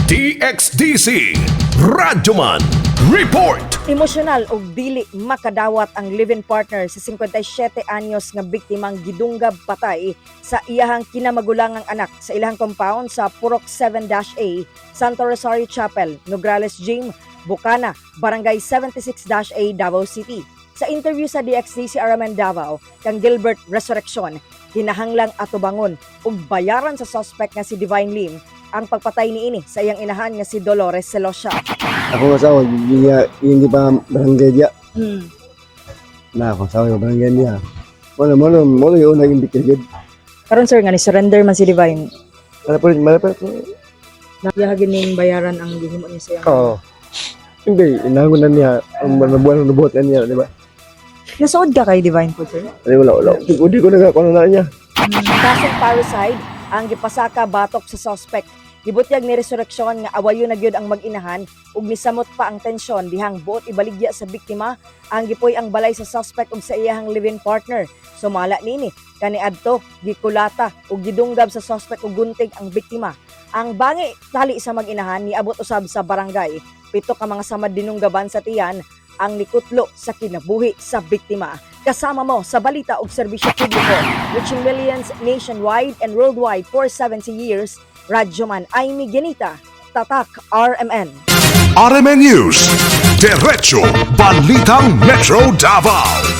DXDC Radyoman Report. Emosyonal ug dili makadawat ang live-in partner sa 57 anyos nga biktimang gidunggab patay sa iyahang kinamagulangang anak sa ilahang compound sa Purok 7-A, Santo Rosario Chapel, Nograles Gym, Bukana, Barangay 76-A, Davao City. Sa interview sa DXDC RMN Davao, kang Gilbert Resurreccion, kinahanglang atubangon ug bayaran sa suspect nga si Divine Lim ang pagpatay niini sa iyang inahan nga si Dolores Celosia. Ako asawa, hindi, hindi pa barangay diya. Na ako asawa yung barangay niya. Wala mo na, mo na yung naging bikil. Karon, sir, nga ni surrender man si Divine. Wala pa rin, wala pa rin. Nayahagin ning bayaran ang gihimo niya sa iyang. Oo. Hindi, inangon na niya, ang mga buwan na nabuhat na niya, di ba? Nasuod ka kay Divine po, sir? Ay, wala, wala. Hindi ko nagkakuha na niya. Kasong parricide ang gipasaka batok sa suspect. Gibutyag ni Resurrection nga awayo na gyud ang mag-inahan ug nisamot pa ang tensyon dihang buot ibaligya sa biktima ang gipuy ang balay sa suspect ug sa iyahang live-in partner. Sumala niini kaniadto gikulata ug gidunggab sa suspect og gunting ang biktima. Ang bangi tali sa mag-inahan niabot usab sa barangay. Pito ka mga samad dinunggaban sa tiyan ang nikutlo sa kinabuhi sa biktima. Kasama mo sa balita ug serbisyo publiko, reaching millions nationwide and worldwide for 70 years. Radyoman Aimee Genita, Tatak RMN. RMN News. Diretso Balitang Metro Davao.